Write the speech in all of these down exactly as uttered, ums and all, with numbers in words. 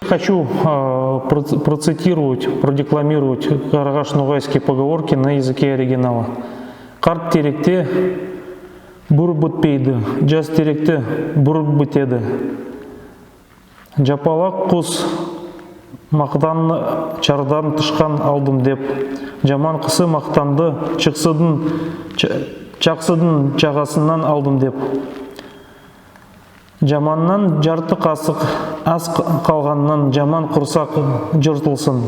Хочу э, проц- процитировать, продекламировать карагаш-ногайские поговорки на языке оригинала. Карт теректе буьр битпейди, яс теректе буьр битеди. Япалак кус мактанды чардан тышкан алдым деп, яман киси мактанды чыксыдынъ, ча- чаксыдынъ ягасыннан алдым деп. Яманнан ярты касык ас калганнан яман курсак йыртылсын.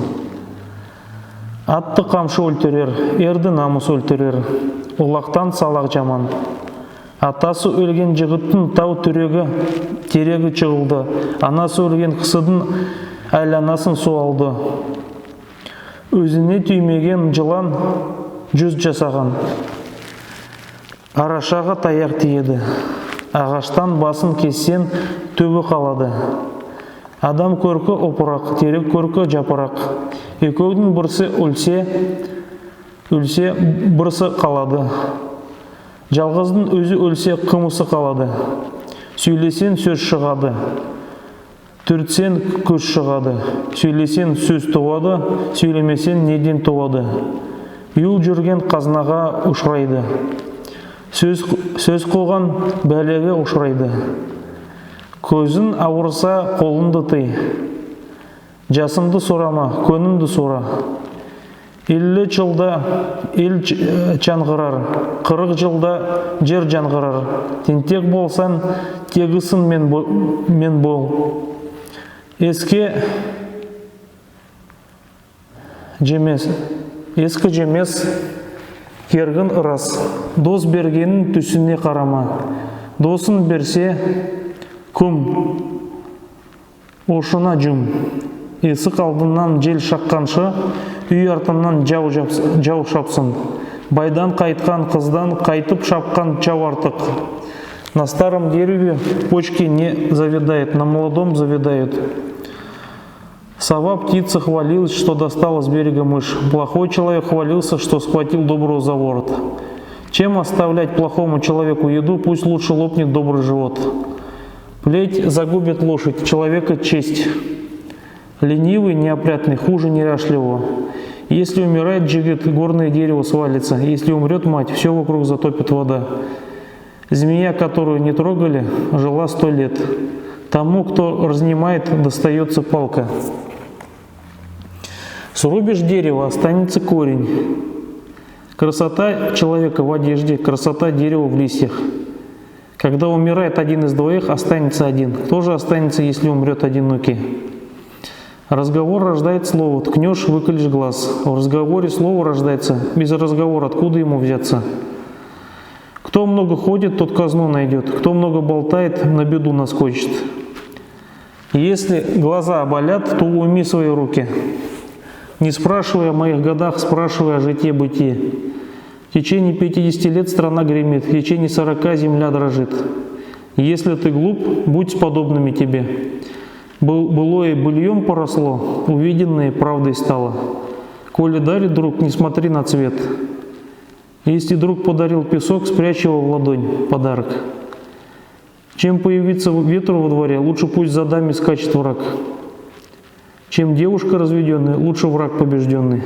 Атты камшы оьлтирер, эрди намыс оьлтирер, улактан салак яман. Атасы оьлген йигиттинъ тав туьреги, тереги йыгылды, анасы оьлген кисидинъ айланасын сув алды. Оьзине тиймеген йылан юз ясаган. Арашага таяк тиеди. Агаштан басын кессенъ, туьби калады. Адам коьрки опурак, терек коьрки япырак. Экевдинъ бириси оьлсе, оьлсе, бириси калады. Ялгыздынъ оьзи оьлсе, кымысы калады. Соьйлесенъ, соьз шыгады. Туьртсенъ, коьз шыгады. Соьйлесенъ, соьз тувады. Соьйлемесенъ, неден тувады? Юл юрген казнага ушырайды. Соьз, соьз кувган баьлеге ушырайды. Коьзинъ авырса, колынъды тый. Ясынъды сорама, коьниндей сора. Элли йылда эл ч- э, янъырар, кырк йылда ер янъырар. Тентек болсанъ, тегисинъ мен бо- мен бол. Эске емес, эске емес кергин ырас. Дос бергеннинъ туьсине карама. Досынъ берсе, кум, ошына юмь. Эсик алдыннан ел шакканша, уьй артыннан яв, яв шапсын. Байдан кайткан кыздан кайтып шапкан яв артык. На старом дереве почки не завидают, на молодом завидают. Сова птица хвалилась, что достала с берега мышь. Плохой человек хвалился, что схватил доброго за ворот. Чем оставлять плохому человеку еду, пусть лучше лопнет добрый живот. Плеть загубит лошадь, человека честь. Ленивый, неопрятный, хуже неряшливого. Если умирает джигит, горное дерево свалится. Если умрет мать, все вокруг затопит вода. Змея, которую не трогали, жила сто лет. Тому, кто разнимает, достается палка. Срубишь дерево, останется корень. Красота человека в одежде, красота дерева в листьях. Когда умирает один из двоих, останется один. Кто же останется, если умрет одинокий? Разговор рождает слово, ткнешь, выколешь глаз. В разговоре слово рождается, без разговора откуда ему взяться? Кто много ходит, тот казну найдёт, кто много болтает, на беду наскочит. Если глаза болят, то уйми свои руки. Не спрашивай о моих годах, спрашивай о житье-бытие. В течение пятидесяти лет страна гремит, в течение сорока земля дрожит. Если ты глуп, будь с подобными тебе. Был- былое быльём поросло, увиденное правдой стало. Коли дарит друг, не смотри на цвет. Если друг подарил песок, спрячь его в ладонь, подарок. Чем появиться ветру во дворе, лучше пусть за дами скачет враг. Чем девушка разведённая, лучше враг побеждённый.